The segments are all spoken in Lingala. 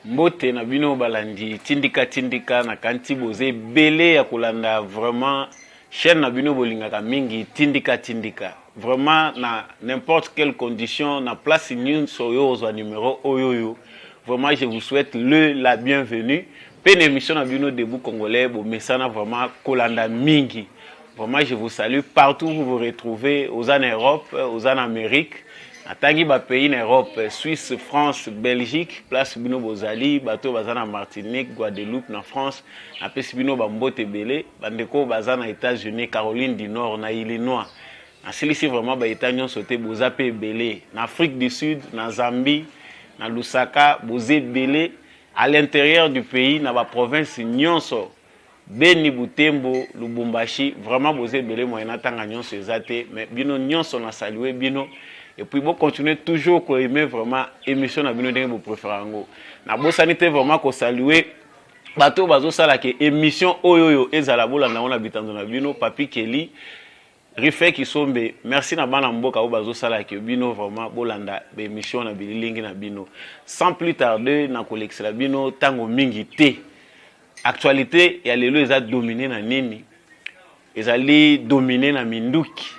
Mbote na bino balandi Tindika Tindika, nakanisi boza ebele ya kolanda vraiment chaîne na bino bolingaka mingi Tindika Tindika. Vraiment na n'importe quelle condition, na place nyonso oyo ozwa numero oyo oyo, vraiment je vous souhaite le la bienvenue pe na émission na bino Debout Congolais. Bomesana vraiment kolanda mingi. Vraiment, je vous salue partout où vous vous retrouvez, oza na Europe, oza na Amérique, natangi bapays na Europe, Suisse, France, Belgique, place bino bozali, bato baza na Martinique, Guadeloupe, na France, napesi bino bambote ebele. Bandeko baza na États-Unis, Caroline du Nord, na Illinois, nasilisi vraiment baétat nyonso te, boza mpe ebele na Afrique du Sud, na Zambie, na Lusaka, boza ebele à l'intérieur du pays, na baprovince nyonso, Beni, Butembo, Lubumbashi, vraiment boza ebele. Moyen natanga nyonso eza te, mais bino nyonso na salue bino. Et puis bocontinue toujours koaimer vraiment émission na bino ndenge bopréféré yango. Nabosani te vraiment kosalue bato oyo bazosalaka émission oyo oyo ezala bolanda yango na bitando na bino, Papi Keli, Rife Kisombe, merci na bana mboka oyo bazosalaka bino vraiment bolanda baémission na bililingi na bino. Sans plus tarder, na kolekisela bino ntango mingi te, actualité ya lelo eza dominé na nini? Ezali dominé na minduki,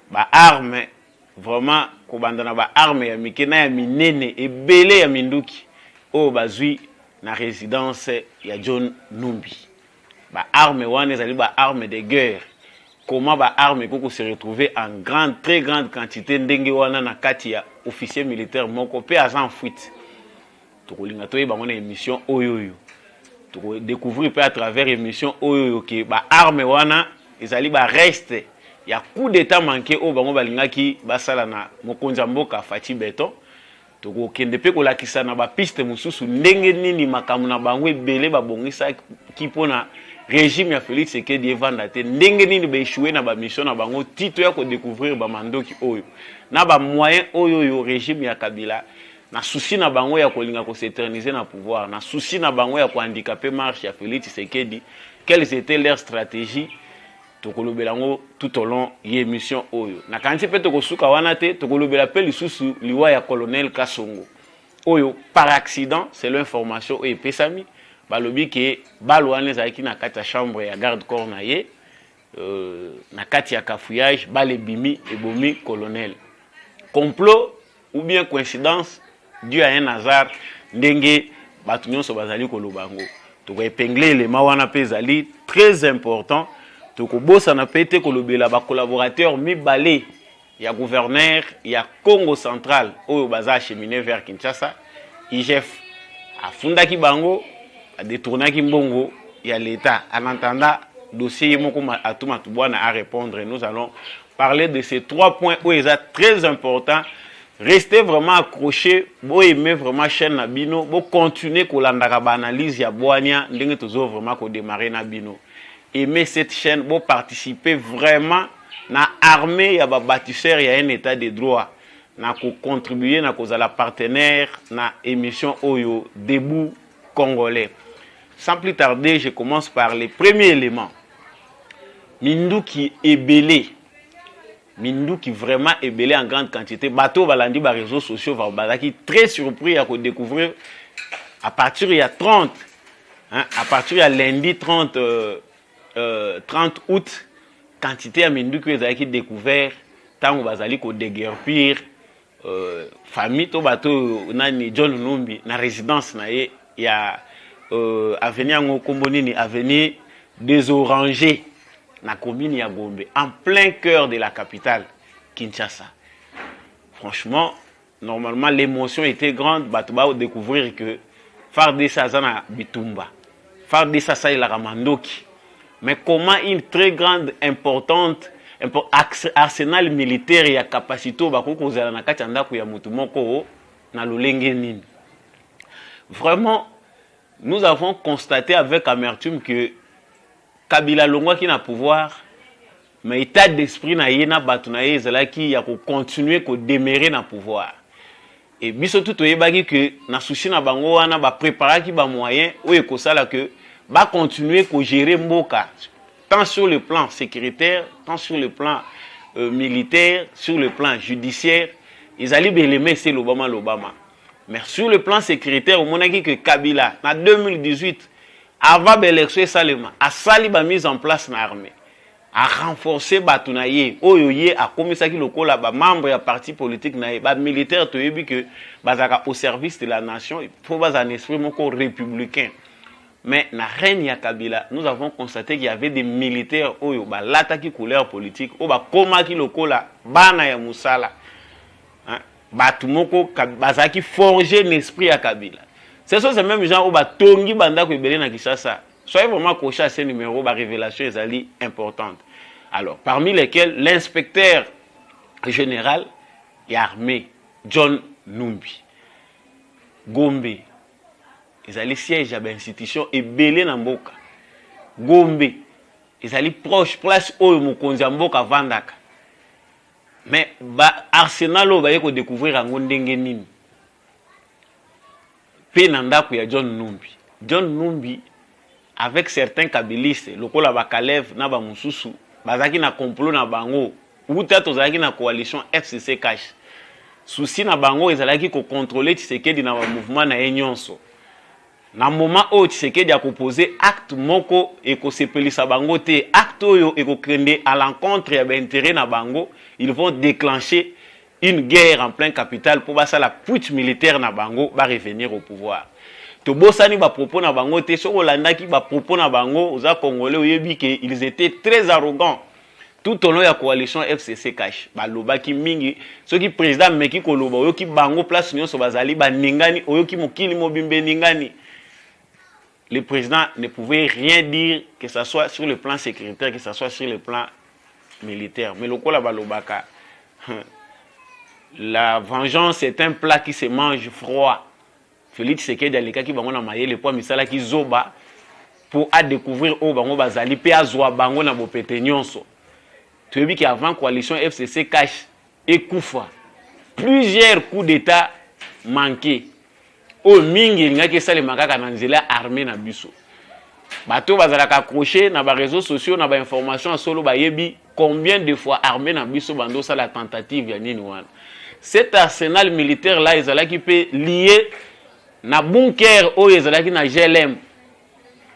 baarme, vraiment kobanda na baarme ya mike na ya minene, ebele ya minduki oyo bazwi na résidence ya John Numbi. Baarme wana ezali baarme de guerre. Comment baarme ekoki se retrouver en grande, très grande quantité ndenge wana na kati ya officier militaire moko mpe aza en fuite? Tokolinga toyeba yango na émission oyo oyo. Tokodécouvrir mpe à travers émission oyo oyo ke baarme wana ezali bareste ya coup d'état manqué oyo bango balingaki basala na mokonzi ya mboka Fatshi Béton. Tokokende mpe kolakisa na bapiste mosusu ndenge nini makambo na bango ebele babongisaki mpona régime ya Félix Tshisekedi evanda te, ndenge nini baéchoué na bamission na bango, ti toya kodécouvrir bamandoki oyo na bamoyen oyo oyo régime ya Kabila, na souci na bango ya kolinga kos'éterniser na pouvoir, na souci na bango ya kohandicaper marche ya Félix Tshisekedi, quelles étaient leurs stratégies. Tokolobela yango tout au long ya émission oyo. Nakanisi mpe tokosuka wana te, tokolobela mpe lisusu liwa ya colonel Kasongo oyo par accident, selon information oyo epesami, balobi ke balle wana ezalaki na kati ya chambre ya garde corps na ye, na kati ya cafouillage, balle ebimi, ebomi colonel. Complot ou bien coïncidence dû à un hasard, ndenge bato nyonso bazali koloba yango, tokoépingler elema wana mpe ezali très important. Tokobosana mpe te kolobela bacollaborateur mibale ya gouverneur ya Congo Central oyo baza acheminé vers Kinshasa. IGF afundaki bango, adétournaki mbongo ya l'État. En attendant dossier ye moko Atou Matubuana à répondre, nous allons parler de ces trois points oyo eza très important. Restez vraiment accroché, boaimer vraiment chaîne na bino, bocontinue kolandaka baanalyse ya bwania ndenge tozo vraiment kodémarrer na bino. Aimez cette chaîne, boparticiper vraiment na armée ya babâtisseur ya un état de droit, na kocontribuer na kozala partenaire na émission oyo Debout Congolais. Sans plus tarder, je commence par les premiers éléments: minduki ebele, minduki vraiment ebele en grande quantité. Bato balandi baréseaux sociaux bazalaki très surpris ya kodécouvrir à partir ya 30, hein, à partir ya lundi 30, 30 août, quantité ya minduki oyo ezalaki découvert ntango bazali kodéguerpir famille to bato oyo nani, John Numbi, na résidence na ye ya avenue yango nkombo nini, avenue des Orangers, na commune ya Gombe, en plein cœur de la capitale Kinshasa. Franchement, normalement l'émotion était grande. Bato badécouvrir que FARDC aza na bitumba, FARDC asalelaka mandoki, mais comment une très grande, importante arsenal militaire ya capacité oyo bakoki kozala na kati ya ndako ya motu moko na lolenge nini? Vraiment, nous avons constaté avec amertume que Kabila alongwaki na pouvoir, mais état d'esprit na ye na bato na ye ezalaki ya kocontinue kodemeurer na pouvoir. E biso tu toyebaki ke na souci na bango wana, bapréparaki bamoyen oyo ekosala ke bacontinue kogérer mboka, tant sur le plan sécuritaire, tant sur le plan militaire, sur le plan judiciaire. Ezali belema esi elobama lobama. Mais sur le plan sécuritaire, omonaki que Kabila na 2018, avant baélection esalema, asali bamise en place na armée, arenforcer bato na ye oyo ye akomisaki lokola bamembre ya parti politique na ye, bamilitaire. Toyebi ke bazalaka au service de la nation, il faut bazala na esprit moko républicain. Mais na règne ya Kabila, nous avons constaté qu'il y avait des militaires oyo balataki couleur politique, oyo bakomaki lokola bana ya mosala, hein? Bato moko bazalaki forger na esprit ya Kabila. Ce sont ces mêmes gens oyo batongi bandako ebele na Kinshasa. Soyez vraiment accrochés à ces numéros, barévélation ezali importante. Alors, parmi lesquels l'inspecteur général ya armée John Numbi. Gombe ezali siège ya bainstitution ebele na mboka. Gombe ezali proche place oyo mokonzi ya mboka avandaka. Mais baarsenal oyo baye kodécouvrir yango ndenge nini mpe na ndako ya John Numbi? John Numbi avec certains kabilistes lokola bakaleve na bamosusu bazalaki na complot na bango wuta tozalaki na coalition FCC CACH. Souci na bango ezalaki kocontrôler Tshisekedi na bamouvement na ye nyonso. Na moment oyo Tshisekedi akopose acte moko ekosepelisa bango te, acte oyo ekokende à l'encontre ya baintérêt na bango, ils vont déclencher une guerre en plein capitale mpo basala putsch militaire na bango, barevenir au pouvoir. Tobosani bapropos na bango te. Soki olandaki bapropos na bango, oza Congolais, oyebi ke ils étaient très arrogants tout au long ya coalition FCC CACH. Balobaki mingi. Soki président ameki koloba, oyoki bango place nyonso bazali baningani, oyoki mokili mobimba eningani. Le président ne pouvait rien dire, que ce soit sur le plan sécuritaire, que ce soit sur le plan militaire. Mais lokola balobaka, la vengeance est un plat qui se mange froid, Félix Tshisekedi alekaki bango na mayele mpo amisalaki zoba mpo adécouvrir oyo bango bazali mpe azwa bango na bopete nyonso. Toyebi ke avant coalition FCC CACH ekufa, plusieurs coups d'état manqué oyo mingi elingaki esalema kaka na nzela ya armée na biso. Bato bazalaka accroché na baréseaux sociaux, na bainformation ya solo, bayebi combien de fois armée na biso bando osala tentative ya nini wana. Cet arsenal militaire là ezalaki mpe lié na bunker oyo ezalaki na GLM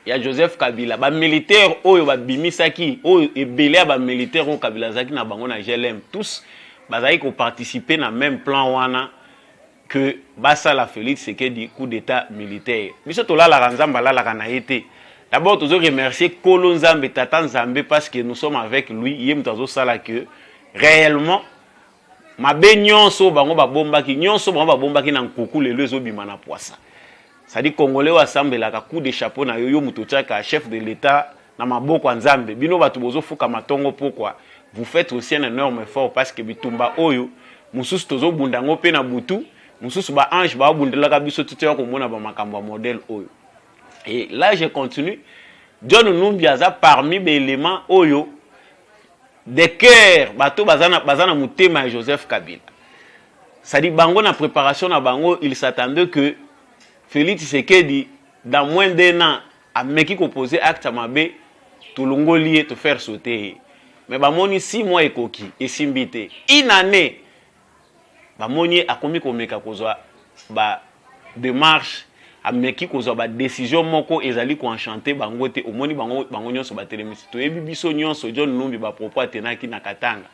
ya Joseph Kabila. Bamilitaire oyo babimisaki, oyo ebele ya bamilitaire oyo Kabila azalaki na bango na GLM, tous bazalaki koparticiper na même plan wana que basala Félix Tshisekedi coup d'état militaire. Biso tolalaka, Nzambe alalaka na ye te. D'abord tozo remercier Kolo Nzambe, Tata Nzambe, parce que nous sommes avec lui. Ye moto azosala que réellement mabe nyonso bango babombaki, nyonso bango babombaki na nkuku, lelo ezobima na poisa. C'est-à-dire, Congolais oyo asambelaka, coup de chapeau na yo, yo moto otiaka chef de l'État na maboko ya Nzambe. Bino bato bozofukama ntongo pokwa, vous faites aussi un énorme effort, parce que bitumba oyo mosusu tozobunda yango mpe na butu mosusu, baange babundelaka biso totika komona bamakambo ya modèle oyo. Et là, je continue. John Numbi aza parmi baélément oyo de cœur, bato baza na motema ya Joseph Kabila. C'est-à-dire, bango na préparation na bango, il s'attendait que Félix Tshisekedi, dans moins d'un an, ameki koposer acte ya mabe, tolongoli ye, tofaire sauter ye. Mais bamoni 6 mois ekoki, esimbi te. Une année, bamoni ye akomi komeka kozwa ba démarche, ameki kozwa badécision moko ezali koenchanter bango te. Omoni bango, bango nyonso batelemisi. Toyebi biso nyonso John Numbi, bapropos atenaki na Katanga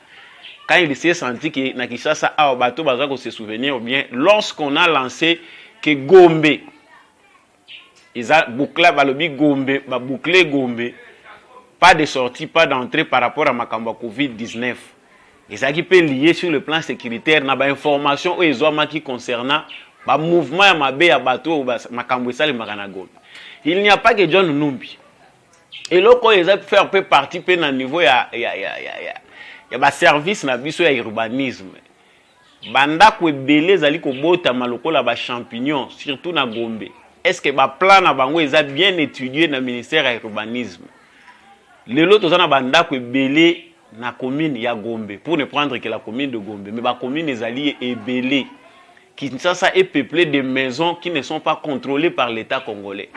quand il s'est senti que na Kinshasa awa bato baza kose souvenir bien, lorsqu'on a lancé que Gombe eza boucle, balobi Gombe baboucle Gombe, pas de sortie, pas d'entrée par rapport à makambo ya Covid-19, ezalaki mpe lié sur le plan sécuritaire na bainformation oyo ezwamaki concernant bamouvement ya mabe ya bato oyo makambo esalemaka na Gombe. Il n'y a pas que John Numbi. Eloko oyo eza faire mpe partie mpe na niveau ya baservice na biso ya urbanisme. Bandako ebele ezali kobotama lokola bachampignon, surtout na Gombe. Est ce que baplan na bango eza bien étudié na ministère ya urbanisme? Lelo toza na bandako ebele na commune ya Gombe, pour ne prendre que la commune de Gombe, mais bacommune ezali ebele. Kinshasa est peuplé de maisons qui ne sont pas contrôlées par l'État congolais.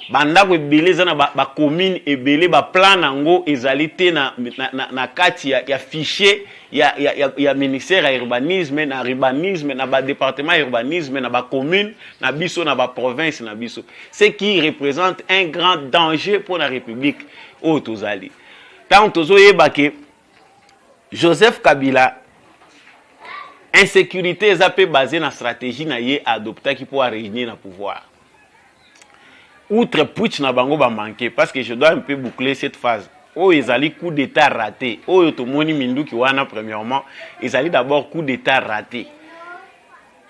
Bandako ebele eza na bacommune ba ebele, baplan yango ezali te na kati ya fichier ya ministère ya urbanisme, na urbanisme, na badépartement ya urbanisme, na bacommune na biso, na baprovince na biso, ce qui représente un grand danger pour la République oyo tozali. Ntango tozoyeba ke Joseph Kabila, insécurité eza mpe basé na stratégie na ye adoptaki mpo arégner na pouvoir, outre putsch na bango bamanqué, parce que je dois un peu boucler cette phase oyo ezali coup d'état raté. Oyo tomoni minduki wana, premièrement ezali d'abord coup d'état raté,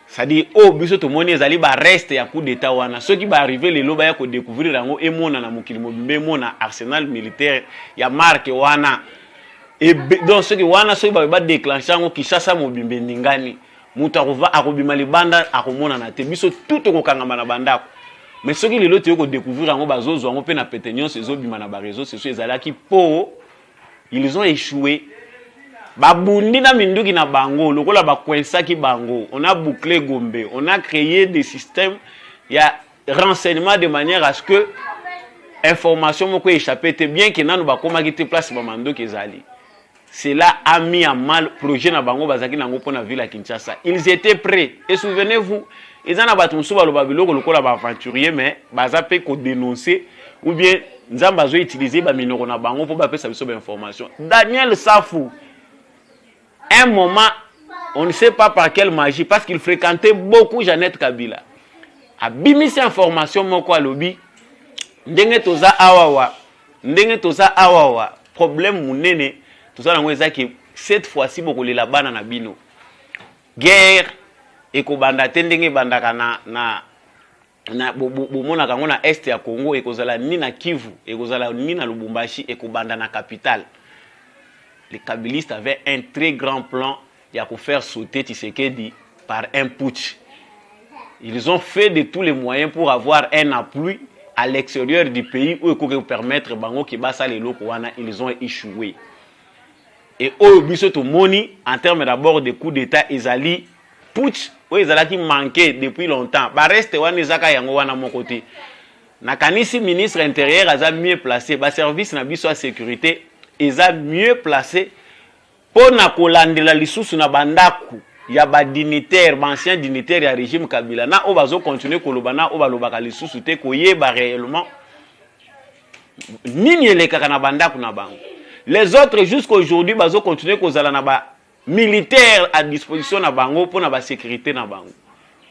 c'est-à-dire oyo biso tomoni ezali bareste ya coup d'état wana. Soki baarrive lelo, baya kodécouvrir yango, emona na mokili mobimba, emona arsenal militaire ya marque wana. Donc soki wana, soki babe badéclenche yango, Kinshasa mobimba eningani, moto akobima libanda akomonana te, biso tu tokokangama na bandako. Mais soki lelo toyei kodécouvrir yango, bazozwa yango mpe na pete nyonso, ezobima na baréseau sociaux, ezalaki mpo ils ont échoué. Babundi na minduki na bango lokola bacoinçaki bango. On a bouclé Gombe, on a créé des systèmes ya renseignement de manière à ce que information moko échappé te, bien que nanu bakomaki te place bamandoki ezali. Cela a mis en mal projet na bango bazalaki nango mpona ville ya Kinshasa. Ils étaient prêts. Et souvenez-vous, eza na bato mosusu baloba biloko lokola baaventurier, mais baza mpe kodénoncer ou bien Nzambe azoutiliser baminoko na bango mpo bapesa biso bainformation. Daniel Safu, un moment, on ne sait pas par quelle magie, parce qu'il fréquentait beaucoup Jeannette Kabila, abimisi information moko, alobi ndenge toza awawa, ndenge toza awawa, problème monene toza nango eza ke cette fois-ci bokolela bana na bino. Guerre ekobanda te ndenge ebandaka na bomonaka yango na est ya Congo. Ekozala ni na Kivu, ekozala ni na Lubumbashi, ekobanda na capitale. Les kabilistes avaient un très grand plan ya kofaire sauter Tshisekedi par un putsch. Ils ont fait de tous les moyens pour avoir un appui à l'extérieur du pays oyo ekoki permettre bango ke basala eloko wana. Ils ont échoué. Et oyo biso tomoni en terme d'abord de coup d'état ezali putsch oyo ezalaki manqué depuis longtemps. Bareste wana ezaka yango wana moko te. Nakanisi ministre intérieur aza mieux placé, baservice na biso ya sécurité eza mieux placé mpo na kolandela lisusu na bandako ya badignitaire, baancien dignitaire ya régime Kabila, na oyo bazocontinue koloba, na oyo balobaka lisusu te, koyeba réellement nini elekaka na bandako na bango. Les autres, jusqu'aujourd'hui, bazocontinue kozala na bamilitaire à disposition na bango mpo na basécurité na bango.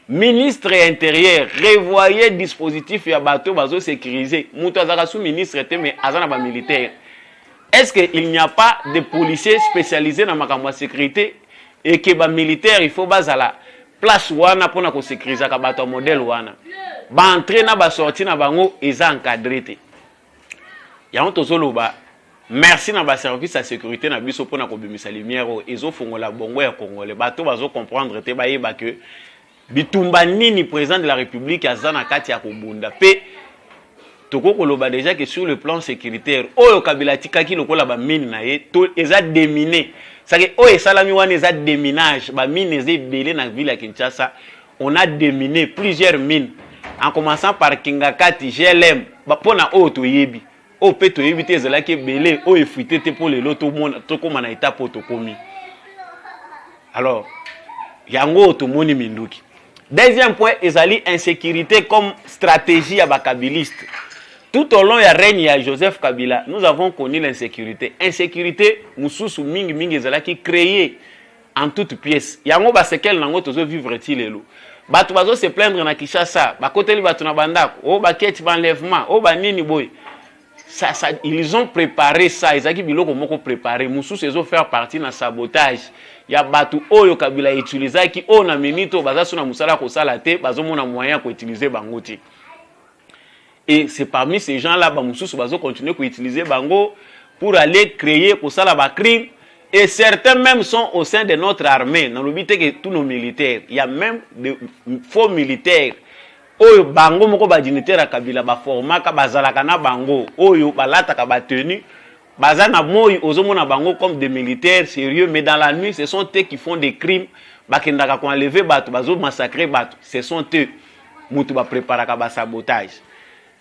Ministre ya intérieur, revoyer dispositif ya bato bazosécuriser. Moto azalaka sous ministre te, mais aza na bamilitaire. Est-ce que il n'y a pas de policiers spécialisés na makambo ya sécurité et que bamilitaire, il faut bazala place wana mpona kosécurisaka bato ya modèle wana? Baentrée na basortie na bango eza encadré te. Yango tozoloba merci na baservice ya sécurité na biso mpona kobimisa lumière oyo ezofongola bongo ya Congolais. Bato bazocomprendre te, bayeba ke bitumba nini président de la République aza na kati ya kobunda. Mpe tokoki koloba déjà que sur le plan sécuritaire, oyo Kabila atikaki lokola bamine na ye to eza déminé. Sake oyo esalami wana eza déminage. Bamine eza ebele na ville ya Kinshasa. On a déminé plusieurs mines, en commençant par Kingakati, GLM, mpona oyo toyebi, oyo mpe toyebi te ezalaki ebele, oyo efuite te mpo lelo tokóma na étape oyo tokomi. Alors yango oyo tomoni minduki. Deuxième point ezali insécurité comme stratégie ya bakabiliste. Tout au long ya règne ya Joseph Kabila, nous avons connu l'insécurité. Insécurité mosusu mingimingi ezalaki créé en toute pièce. Yango basekele nango tozovivre ti lelo. Bato bazose plaindre na Kinshasa, bakoteli bato na bandako, oyo baketi baenlèvement, oyo banini boye. Ça, ils ont préparé ça. Ezalaki biloko moko préparé. Mosusu ezofaire partie na sabotage ya bato oyo Kabila utilisaki, oyo na minute oyo baza so na mosala kosala te, bazomona moyen ya koutiliser bango te. Et c'est parmi ces gens là bamosusu bazocontinue koutiliser bango pour aller créer, kosala bacrime. Et certains même sont au sein de notre armée. Nalobi te que tous nos militaires, il y a même de faux militaires oyo bango moko badignitaire ya Kabila baformaka, bazalaka na bango, oyo balataka batenu, baza na moi, ozomona bango comme des militaires sérieux, mais dans la nuit, ce sont eux qui font des crimes. Bakendaka koenlever bato, bazomassacre bato. Ce sont eux moto bapréparaka basabotage.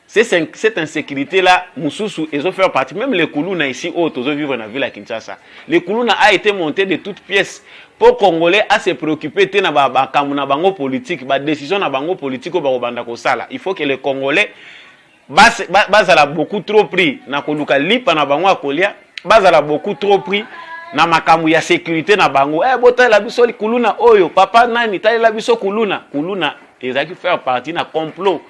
Cette insécurité là mosusu ezo faire partie même le kuluna ici oyo tozo vivre na ville ya Kinshasa. Le kuluna a été monté de toutes pièces po congolais a se préoccuper te na ba makambo na bango politique, ba décision na bango politique oyo bakobanda kosala. Il faut que les Congolais bazala beaucoup trop pris na koluka lipa na bango ya kolia, bazala beaucoup trop pris na makambo ya sécurité na bango. Eh, botalela biso kuluna oyo, papa nani, talela biso kuluna. Kuluna ezalaki faire partie na complot,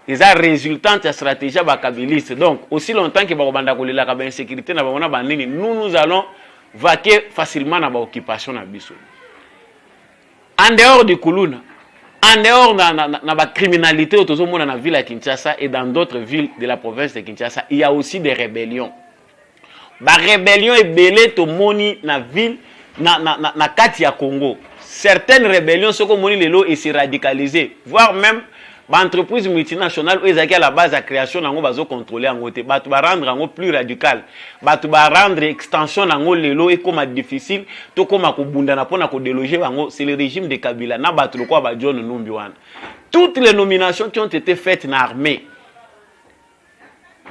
eza résultante ya stratégie ya bakabiliste. Donc aussi longtemps ke bakobanda kolelaka bainsécurité na bango na banini, nous, nous allons vaquer facilement na baoccupation na biso. En dehors du kuluna, en dehors na bacriminalité oyo tozomona na ville ya Kinshasa et dans d'autres villes de la province de Kinshasa, il y a aussi des rébellions. Barébellion ebele tomoni na ville na kati ya Congo. Certaines rébellions, soki omoni lelo ese radicaliser, voire même baentreprise multinationale oyo ezalaki à la base ya création nango bazocontrôle yango te. Bato barendre yango plus radical, bato barendre extension nango lelo ekóma difficile, tokóma kobundana mpona kodéloger bango. C'est le régime de Kabila na bato lokola ba John Numbi wana. Toutes les nominations qui ont été faites na armée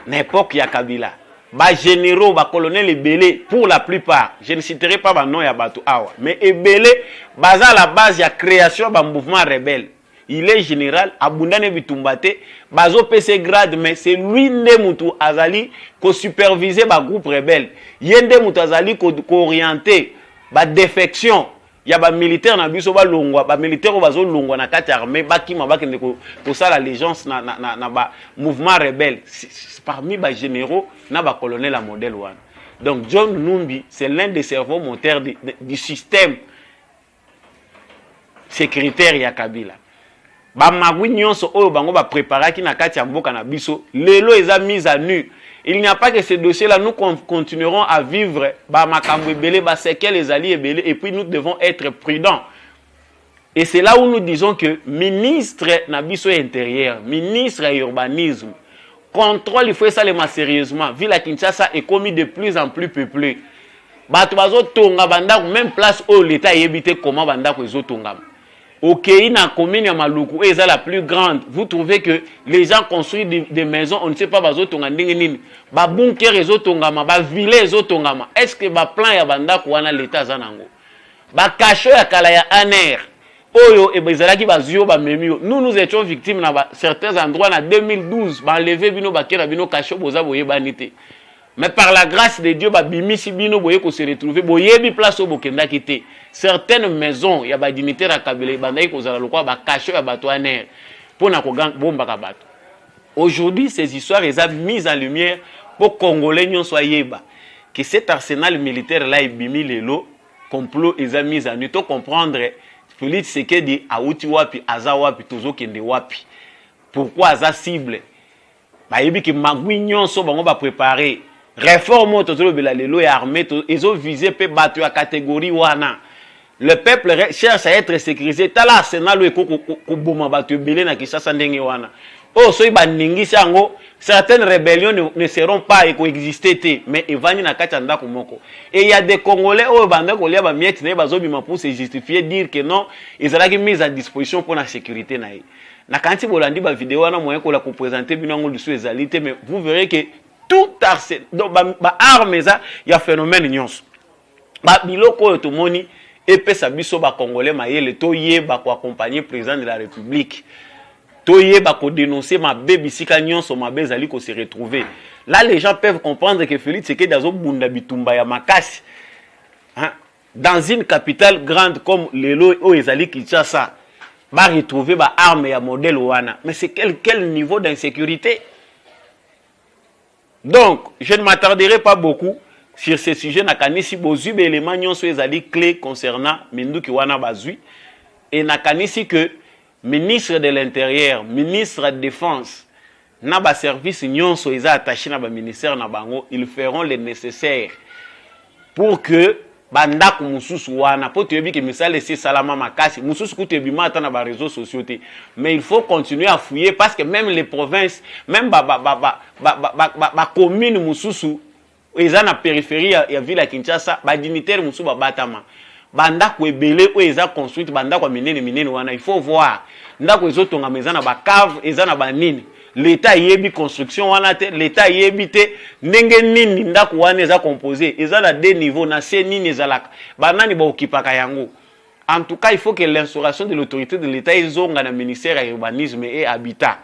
na époque ya Kabila, bagénéraux, bacolonel ebele, pour la plupart, je ne citerai pas banom ya bato awa, mais ebele baza à la base ya création ya bamouvement rebelle. Il est général, abundani bitumba te, bazopesa grade, mais c'est lui nde mutu azali kosupervise bagroupe rebelle, ye nde mutu azali kooriente badéfection ya bamilitaire na biso. Balongwa, bamilitaire oyo bazolongwa na kati ya armée, bakima, bakende kosala allégeance na bamouvement rebelle, parmi bagénéraux na bacolonel ya modèle wana. Donc John Numbi, c'est l'un des cerveaux moteurs du système sécuritaire ya Kabila. Bamagwi nyonso oyo bango bapréparaki na kati ya mboka na biso, lelo eza mise à nu. Il n'y a pas que ce dossier là nous continuerons à vivre bamakambo ebele, baséquelles ezali ebele. Et puis nous devons être prudents et c'est là où nous disons que ministre na biso intérieur, ministre ya urbanisme, contrôle il faut esalema sérieusement. Ville ya Kinshasa ekomi de plus en plus peuplée. Bato bazotonga bandako même place oyo l'État ayebi te comment bandako ezotongama. Okei na commune ya Maluku oyo eza la plus grande, vous trouvez que les gens construisent des maisons, on ne sait pas bazotonga ndenge nini, babunker ezotongama, baville ezotongama. Est ce que baplan ya bandako wana l'État aza nango? Bacachots ya kala ya ANR oyo ezalaki, bazwi yo, bamemi yo. Nous, nous étions victimes na ba, certains endroits na 2012, baenlever bino, bakela bino cachot, boza boyebani te, mais par la grâce de Dieu babimisi bino, boye kose retrouver, boyebi place oyo bokendaki te. Certaines maisons ya badignitaire ya Kabila ebandaki kozala lokola bacachots ya bato ANR mpona kobombaka bato. Aujourd'hui, ces histoires eza mise en lumière mpo Congolais nyonso ayeba que cet arsenal militaire là ebimi lelo, complot eza mise en nu. To comprendre Félix Tshisekedi awuti wapi, aza wapi, tozokende wapi, pourquoi aza cible. Bayebi ke magwi nyonso bango baprépare, réforme oyo tozolobela lelo ya armée ezovise mpe bato ya catégorie wana. Le peuple cherche à être sécurisé. Tala arsenal oyo eko koboma bato ebele na Kinshasa ndenge wana oyo, soki baningisi yango, certaines rébellions ne seront pas, ekoexiste te, mais evandi na kati ya ndako moko. Et y a des Congolais oyo banda kolia bamiettes na ye, bazobima pour se justifier, dire que non, ezalaki mise à disposition mpona sécurité na ye. Nakanisi bolandi bavideo wana, moyen kola koprésente bino yango lisusu ezali te, mais vous verrez que tout arsenal, donc baarme eza ya phénomène nyonso. Babiloko oyo tomoni epesa biso bacongolais mayele, toyeba koaccompagner président de la République, toyeba kodénoncer mabe bisika nyonso mabe ezali kose retrouver. Là, les gens peuvent comprendre que Félix Tshisekedi azobunda bitumba ya makasi, hein? Dans une capitale grande comme lelo oyo ezali Kinshasa, baretrouver baarme ya modèle wana, mais c'est quel niveau d'insécurité? Donc je ne m'attarderai pas beaucoup sur ce sujet. Nakanisi bozwi baélément nyonso ezali clé concernant minduki wana bazwi. Et nakanisi que ministre de l'Intérieur, ministre de Défense na baservice nyonso eza attaché na baministère na bango, ils feront le nécessaire pour que bandako mosusu wana, mpo toyebi ke misala esi esalama makasi, mosusu kutu ebima ata na baréseaux sociaux te, mais il faut continuer à fouiller, parce que même les provinces, même bacommune mosusu eza na périphérie ya ville ya Kinshasa, badignitaire mosusu babatama, bandako ebele oyo eza construite, bandako ya minene minene wana, il faut voir ndako ezotongama, eza na bacave, eza na banini. L'État ayebi construction wana te, l'État ayebi te ndenge nini ndako wana eza composé, eza na deux niveaux, na se nini ezalaka, banani baokipaka yango. En tout cas, il faut que l'instauration de l'autorité de l'État ezonga na ministère ya Urbanisme et Habitat.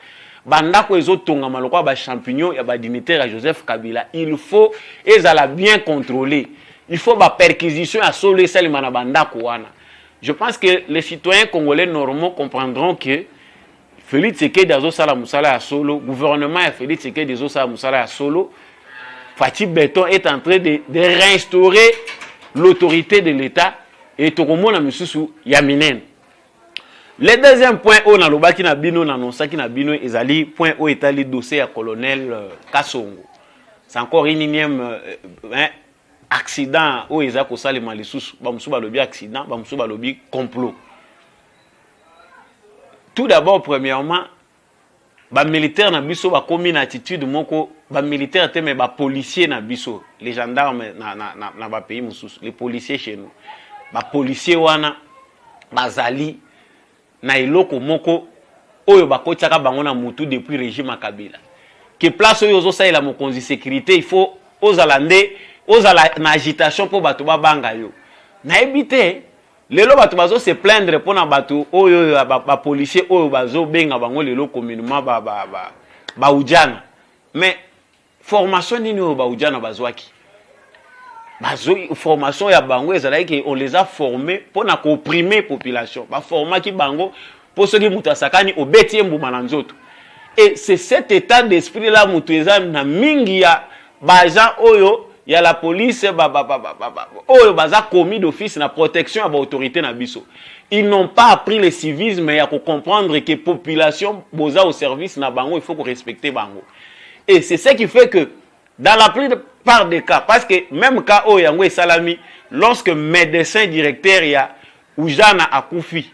Bandako ezotongama lokola bachampignon ya badignitaire ya Joseph Kabila, il faut ezala bien contrôlé. Il faut baperquisition ya solo esalema na bandako wana. Je pense que les citoyens congolais normaux comprendront que Félix Tshisekedi azosala mosala ya solo, gouvernement ya Félix Tshisekedi ezosala mosala ya solo. Fatshi Béton est en train de réinstaurer l'autorité de l'État et tokomona misusu ya minene. Le deuxième point oyo nalobaki na bino, nanonsaki na bino, ezali point oyo etali dossier ya colonel Kasongo. C'est encore une énième hein, accident oyo eza kosalema lisusu. Bamosusu balobi accident, bamosusu balobi complot. Tout d'abord, premièrement, bamilitaire na biso bakomi na attitude moko, bamilitaire te, mais bapolicier na biso, les gendarmes na bapays mosusu, les policiers chez nous, bapolicier wana bazali na eloko moko oyo bakotiaka bango na mutu depuis régime ya Kabila, ke place oyo ozosalela mokonzi sécurité, il faut ozala nde ozala na agitation mpo bato babanga yo. Nayebi te, lelo bato bazo se plaindre mpona bato oyo bapolicier oyo bazobenga bango lelo communément baujana. Mais formation nini oyo baujana bazwaki? Bazoi formation ya bango ezalaki ke on les a formés mpona koopprimer population. Baformaki bango mpo soki moto asakani, obeti ye mbuma na nzoto. Et c'est cet état d'esprit là moto eza na mingi ya baagent oyo ya la police ba, ba, ba, ba, ba, ba, oyo baza commis d'office na protection ya baautorité na biso. Ils n'ont pas appris le civisme ya kocomprendre que population boza au service na bango, il faut korespecter bango. Et c'est ce qui fait que dans la plupart des cas, parce que même cas oyo yango esalami lorsque médecin directeur ya Ujana akufi,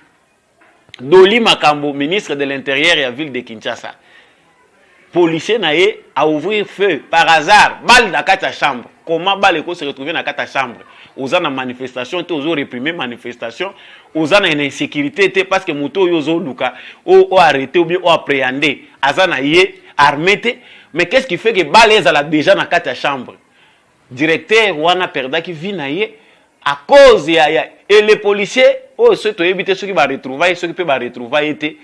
Doli Makambo, ministre de l'Intérieur ya ville de Kinshasa, policier na ye a ouvrir feu par hasard, balle na kati ya chambre. Comment balle eko se retrouver na kati ya chambre? Oza na manifestation te, ozo réprimer manifestation, oza na insécurité te, parce que moto oyo ozoluka oarrêter ou bien oappréhender aza na ye armé te. Mais qu'est-ce qui fait que balle ezala déjà na kati ya chambre? Directeur wana perdaki vie na ye à cause ya et les policiers oyo, soki toyebi te soki baretrouva ye, soki mpe baretrouva ye te.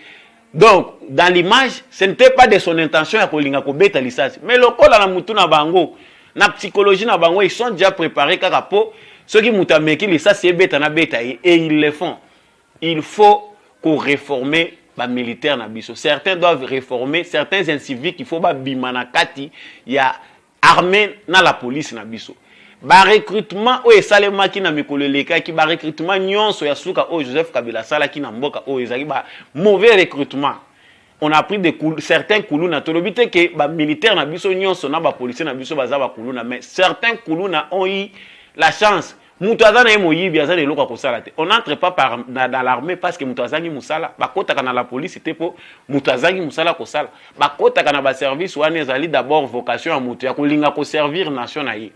Donc dans l'image, ce n'était pas de son intention ya kolinga kobeta lisasi, mais lokola na mutu na bango, na psychologie na bango, ils sont déjà préparés kaka mpo soki moto ameki lisasi ebeta, na beta ye, et ils le font. Il faut koréformer bamilitaire na biso. Certains doivent réformer, certains inciviques, il faut babima na kati ya armée na la police na biso. Barecrutement oyo esalemaki na mikolo elekaki, barecrutement nyonso ya suka oyo Joseph Kabila asalaki na mboka oyo, ezalaki ba mauvais recrutement. On a pris certains kuluna. Tolobi te ke bamilitaire na biso nyonso na bapolicier na biso baza bakuluna, mais certains kuluna ont eu la chance. Moto aza na ye moyibi, aza na eloko ya kosala te. On n'entre pas dans l'armée parce que moto azangi mosala. Bakotaka na la police te mpo moto azangi mosala kosala. Bakotaka na baservice wana, ezali d'abord vocation ya moto ya kolinga koservir nation na ye.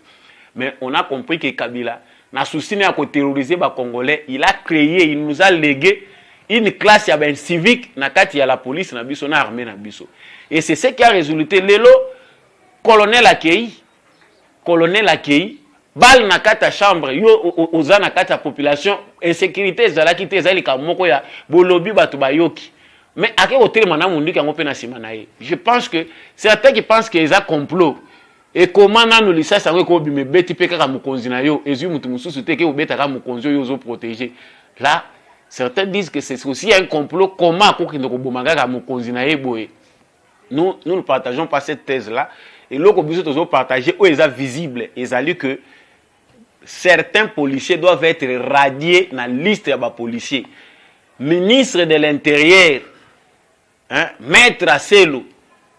Mais on a compris que Kabila, na souci na ya koterroriser bacongolais, il a créé, il nous a légué une classe ya baincivique na kati ya la police na biso, na armée na biso. Et c'est ce qui a résulté lelo. Colonel akei, colonel akei, balle na kati ya chambre. Yo oza na kati ya population, insécurité ezalaki te, ezali likambo moko ya bolobi, bato bayoki, mais ake kotelema na munduki yango mpe na nsima na ye. Je pense que certains qui pensent que eza complot, ekoma nanu lisasi yango ekobima, ebeti mpe kaka mokonzi na yo, ezwi motu mosusu te, eke kobetaka mokonzi oyo ozoprotéger. Là, certains disent que c'est aussi un complot. Comment akokende koboma kaka mokonzi na ye boye? Nous, nous ne partageons pas cette thèse là. Eloko biso tozopartage, oyo eza visible, ezali que certains policiers doivent être radiés na liste ya bapolicier. Ministre de l'Intérieur, hein, maître Aselo,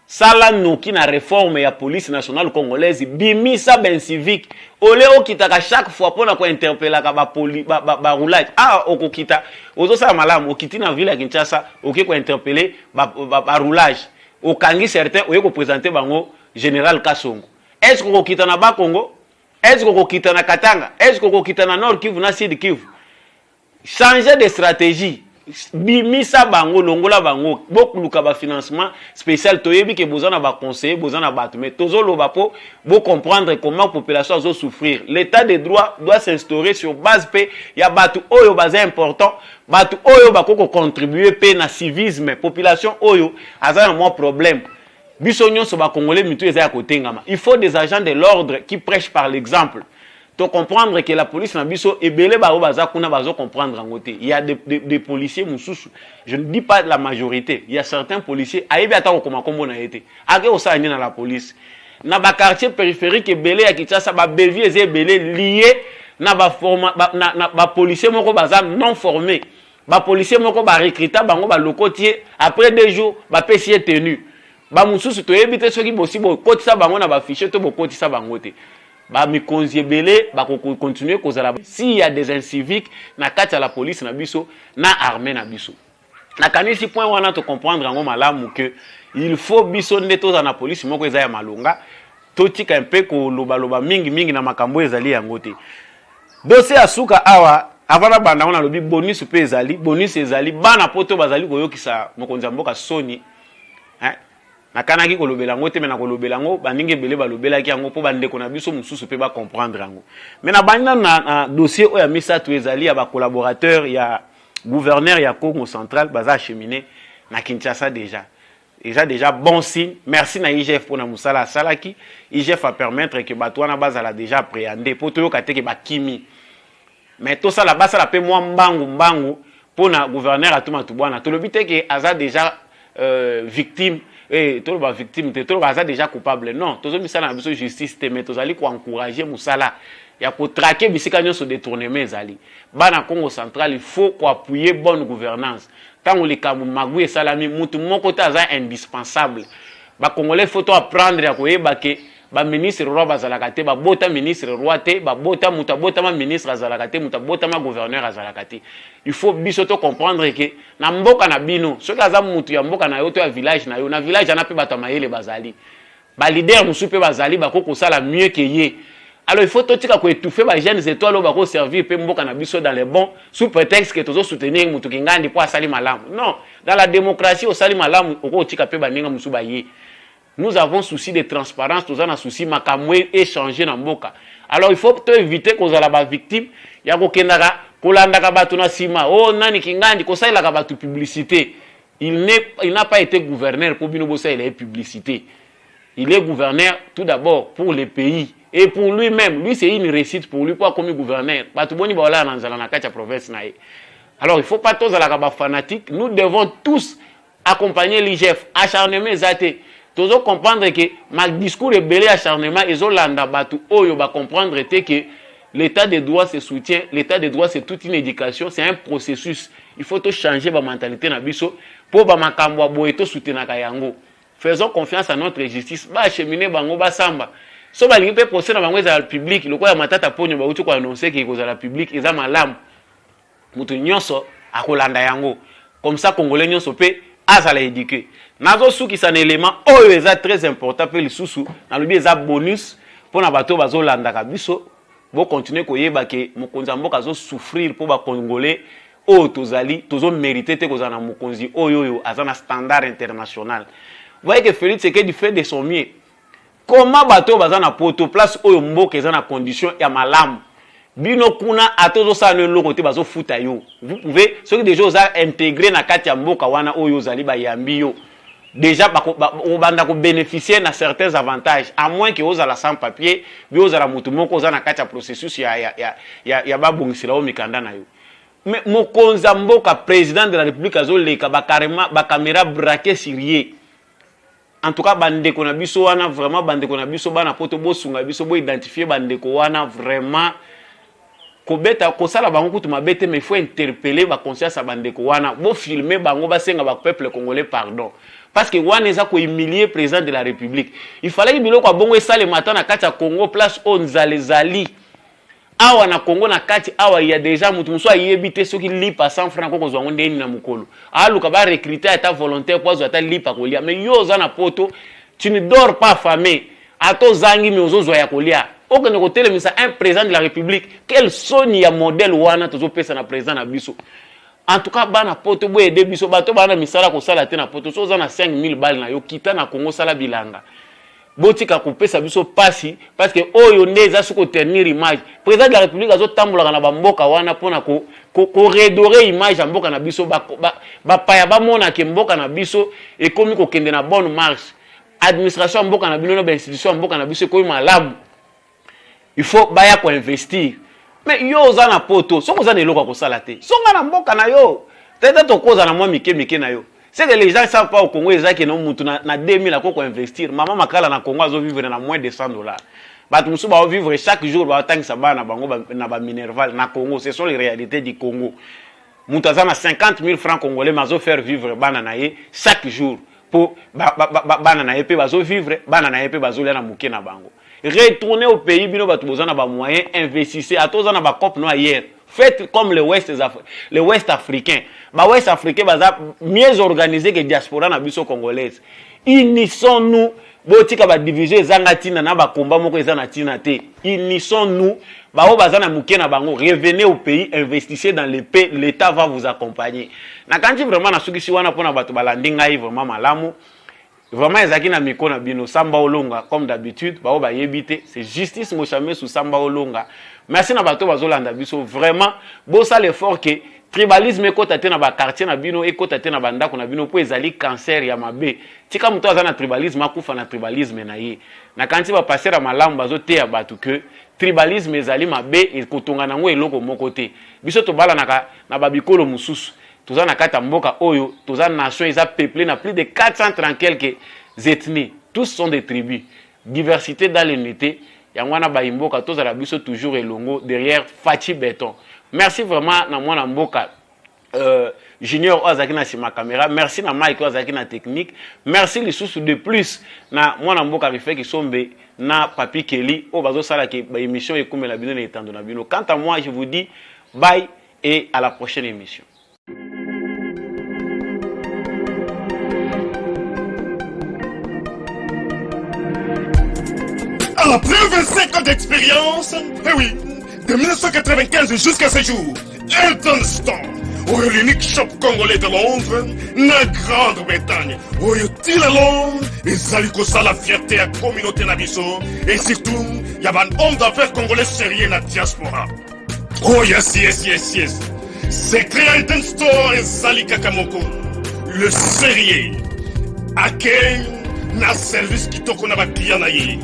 sala noki na réforme ya Police nationale congolaise, bimisa baincivique. Ole okitaka chaque fois mpona kointerpelaka baroulage ba, ba, ah, okokita, ozosala malamu, okiti na ville ya Kinshasa, okoki kointerpeller baroulage, ba okangi certain, oye koprésenter bango général Kasongo. Est ce que okokita na Bakongo? Est ce que okokita na Katanga? Est ce que okokita na Nord Kivu, na Sud Kivu? Changer de stratégie. Bimisa bango, longola bango, bokoluka bafinancement spécial. Toyebi ke boza na baconseiller, boza na bato, mais tozoloba mpo bocomprendre comment population azosouffrir. L'état de droit doit s'instaurer sur base mpe ya bato oyo baza important, bato oyo bakoki kocontribue mpe na civisme. Population oyo aza na mwa problème, biso nyonso bacongolais mitu eza ya kotengama. Il faut des agents de l'ordre qui prêchent par l'exemple. To comprendre que la police na biso, ebele bao baza kuna bazo comprendre yango te. Il y a des policiers mosusu, je ne dis pas la majorité, il y a certains policiers ayebi ata kokoma kombo na ye te. Ake kosala nini na la police? Na baquartier périphérique ebele ya Kinshasa, babavures eza ebele lié na bapolicier moko baza non formé. Bapolicier moko barecruta bango, balokoti ye, après 2 jours bapesi ye tenue. Bamosusu toyebi te soki bosi bokotisa bango na bafichier to bokotisa bango te. Bamikonzi ebele bakokontinue kozala s'il y a des inciviques na kati ya la police na biso, na armée na biso. Nakanisi point wana tocomprendre yango malamu, ke il faut biso nde tozala na polisi moko eza ya malonga. Totika mpe kolobaloba mingimingi na makambo ezali yango te. Dossier ya suka awa, avant na banda ngo, nalobi bonus mpe ezali, bonus ezali. Bana Poto bazali koyokisa mokonzi ya mboka soni, hein? Nakanaki kolobela yango te, me na kolobela yango, bandenge ebele balobelaki yango mpo bandeko na biso mosusu mpe bacomprendre yango. Me na bandi nanu na dossier oyo ya misato, ezali ya bacollaborateur ya gouverneur ya Congo Central baza acheminé na Kinshasa déjà. Eza déjà bon signe. Merci na IGF mpona mosala asalaki. IGF apermettre ke bato wana bazala déjà appréhendé, mpo toyoka te ke bakimi. Mais tosala, basala mpe mwa mbangu mbangu mpona gouverneur Atou Matubuana. Tolobi te ke aza déjà victime, toloba victime te, toloba aza déjà coupable. Non, tozomisala na biso justice te, mais tozali koencourage mosala ya kotraquer bisika nyonso détournement ezali. Bana Congo Central, il faut koappuyer bonne gouvernance. Ntango likambo magwi esalami, mutu moko te aza indispensable. Bacongolais, faut to apprendre ya koyeba ke baministre roi bazalaka te, babota ministre roi te, babota moto abotama ministre azalaka te, moto abotama gouverneur azalaka te. Il faut biso to comprendre ke na mboka na bino, soki aza mutu ya mboka na yo to ya village na yo, na village wana mpe bato ya mayele bazali, baleader mosusu mpe bazali, bakoki kosala mieux ke ye. Alors il faut totika koétouffer bajeunes étoiles oyo bakoservir mpe mboka na biso dans les bons, sous prétexte ke tozosoutenir motu kingandi mpo asali malamu. Non, dans la démocratie, osali malamu, okotika mpe baninga mosusu baye. Nous avons souci de transparence, toza na souci makambo échanger na mboka. Alors il faut to éviter kozala bavictime ya kokendaka kolandaka bato na nsima o nani kingandi, kosalelaka bato publicité. Il n'a pas été gouverneur mpo bino bosalela ye publicité. Il est gouverneur tout d'abord pour le pays et pour lui-même. Lui, c'est une réussite pour lui po akomi gouverneur. Bato boni baolala na nzala na kati ya province na ye? Alors il faut pas tozalaka bafanatique. Nous devons tous accompagner l'IGF. Acharnement eza te. Tozo comprendre ke ma discours ebele, acharnement ezolanda bato oyo bacomprendre te ke l'état de droit se soutient. L'état de droit, c'est toute une éducation, c'est un processus. Il faut tochanger bamentalité na biso mpo bamakambo ya boye tosoutenaka yango. Faisons confiance à notre justice. Baachemine bango, basamba. So balingi mpe procès na bango ezala public lokola ya Matata Ponyo bauti koannonce ke ekozala public, eza malamu, moto nyonso akolanda yango. Comme ça congolais nyonso mpe azala éduqué. Nazosukisa na élément oyo eza très important mpe lisusu nalobi eza bonus mpona bato oyo bazolandaka biso. Bokontinue koyeba ke mokonzi ya mboka azosouffrir mpo bacongolais oyo tozali tozomérite te kozala na mokonzi oyo aza na standard international. Voyez que Félix Tshisekedi fait de son mieux. Comment bato oyo baza na Poto, place oyo mboka eza na condition ya malamu, bino kuna ata ozosala no eloko te, bazofuta yo? Vous pouvez, soki déjà oza intégré na kati ya mboka wana oyo ozali, bayambi yo déjà, obanda kobénéficier na certains avantages, à moins ke ozala sans papier, bi ozala motu moko oza na kati ya processus ya babongisela yo mikanda na yo. Mais mokonzi ya mboka, président de la République, azoleka, bacaméra braqué sur ye. En tout cas, bandeko na biso wana, vraiment, bandeko na biso bana Poto, bosunga biso boidentifie bandeko wana. Vraiment, kobeta kosala bango kutu mabe te, mais il faut interpeller baconscience ya bandeko wana. Bofilme bango, basenga bapeuple congolais pardon, parce que wana eza kohumilie président de la République. Il fallaki biloko ya bongo esalema ata na kati ya Congo, place oyo nzala ezali. Awa na Congo, na kati awa, ya déjà motu mosusu ayebi te soki lipa 100 franc kokozwa yango ndeni na mokolo, aluka barecrute ata volontaire po azwa ata lipa kolia. Mais yo oza na Poto, tu ne dors pas affamé, ata ozangi, me ozozwa ya kolia. Okende kotelemisa un président de la République, quel soni ya modèle wana tozopesa na président na biso? En tout cas bana poto bo aider biso bato bana misala kosala te na poto so oza na 5000 balles na yo kita na Congo sala bilanga. Botika kopesa biso pasi parce que oyo nde eza soki koternir image. Président de la République azotambolaka na bamboka wana mpona ko, ko, ko redorer image ya mboka na biso, bapaya ba, bamona ke mboka na biso ekomi kokende na bonne marche. Administration ya mboka na bino na bainstitution ya mboka na biso ekomi malamu. Il faut baya koinvestir. Mais yo oza na poto, soki oza na eloko ya kosala te, songa na mboka na yo. Peut-être okoza na mwa mike mike na yo. C'est que les gens savent pas au Congo eza ke no mutu na, na 2000 ako ko investir. Mama Makala na Congo azo vivre na moins de 100 $. Bato mosusu bao vivre chaque jour, baotangisa bana na bango ba, na ba minerval na Congo. Ce sont les réalités du Congo. Mutu aza na 50 000 francs congolais mais azo faire vivre bana na ye chaque jour po bana ba, ba, ba, na ye mpe bazo vivre, bana na ye mpe bazolia na moke na bango. Retournez au pays, bino bato boza na bamoyen, investissez. Ata oza na bacope no ailleurs, faites comme les Ouest africains. Ba Ouest africains baza mieux organisé que diaspora na biso congolaise. Unissons-nous, botika badivision ezanga ntina na bakomba moko eza na ntina te. Unissons-nous. Bao baza na moke na bango, revenez au pays, investissez dans le pays, l'État va vous accompagner. Nakanisi vraiment nasukisi wana mpona bato balandi ngai vraiment malamu. Vraiment ezalaki na micro na bino Samba Olonga, comme d'habitude. Bao bayebi te, c'est Justice Moshamesu Samba Olonga. Merci na bato bazolanda biso. Vraiment bosala effort ke tribalisme ekɔta te na baquartier na bino, ekɔta te na bandako na bino, mpo ezali cancer ya mabe. Tika moto aza na tribalisme akufa na tribalisme na ye. Nakanisi bapasteur ya malamu bazoteya bato ke tribalisme ezali mabe, ekotonga nango eloko moko te. Biso tobalanaka na babikolo mosusu, toza na kati ya mboka oyo, toza nation eza peuplé na plus de 430 quelques ethnies. Tous sont des tribus, diversité dans l'unité. Yango wana bayimboka tozala biso toujours elongo derrière Fatshi Béton. Merci vraiment na mwana mboka Junior oyo azalaki na nsima caméra. Merci na Mike oyo azalaki na technique. Merci lisusu de plus na mwana mboka Rife Kisombe na Papi Keli oyo bazosalaka baémission ekumela bino na etando na bino. Quant à moi, je vous dis bye et à la prochaine émission. Après 25 ans d'expérience, eh oui, de 1995 jusqu'à ce jour, Elton Store, oyo l'unique shop congolais de Londres, na Grande-Bretagne, oyo tina Londres, ezali kosala fierté ya communauté na biso, et surtout, ya ba homme d'affaires congolais sérieux na diaspora. Oh yes. Secret ya Elton Store ezali kaka moko. Le sérieux. Accueil na service kitoko na baclient na ye.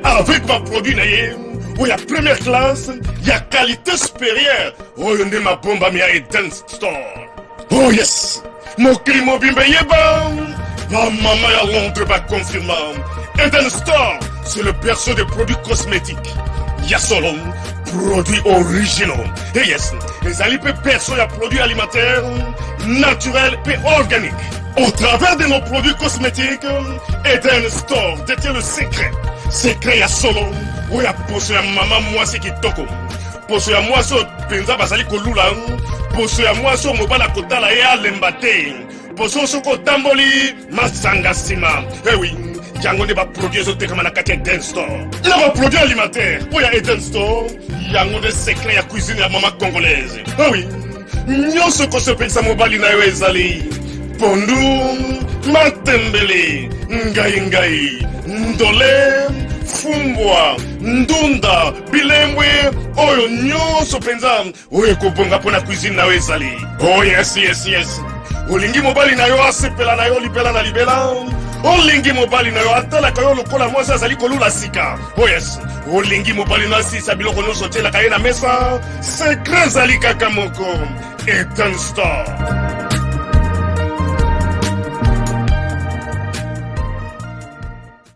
Avec baproduit na ye oyo ya première classe, ya qualité supérieure, oyo nde mabombami ya Eden Store. Oh yes, mokili mobimba eyeba, bamama ya Londres baconfirma: Eden Store, c'est le berceau des produits cosmétiques ya solo, produits originaux. Et yes, ezali mpe berceau ya produits alimentaires naturels mpe organiques. Au travers de nos produits cosmétiques, Eden Store détient le secret, secret ya solo oyo ya poso ya mama mwasi kitoko, poso ya mwasi oyo mpenza bazali kolula, poso ya mwasi oyo mobali akotala ye alemba te, poso soki otamboli masanga nsima. Ewi yango nde baproduit ezotekama na kati ya Eden Store na baproduit alimentaire oyo ya Eden Store. Yango nde secret ya cuisine ya mama congolaise. Ewi nyonso ekosepelisa mobali na yo ezali pondu, matembele, ngai ngai, ndole, fumbwa, ndunda, bilembwe, oyo nyonso mpenza oyo ekobonga mpo na cuisine na yo ezali. Oh yes, olingi mobali na yo asepela na yo libela na libela, olingi mobali na yo atalaka yo lokola mwasi azali kolula sika. Oh yes, olingi mobali na asisa biloko nyonso otielaka ye na mesa. Secret ezali kaka moko: Eden Store.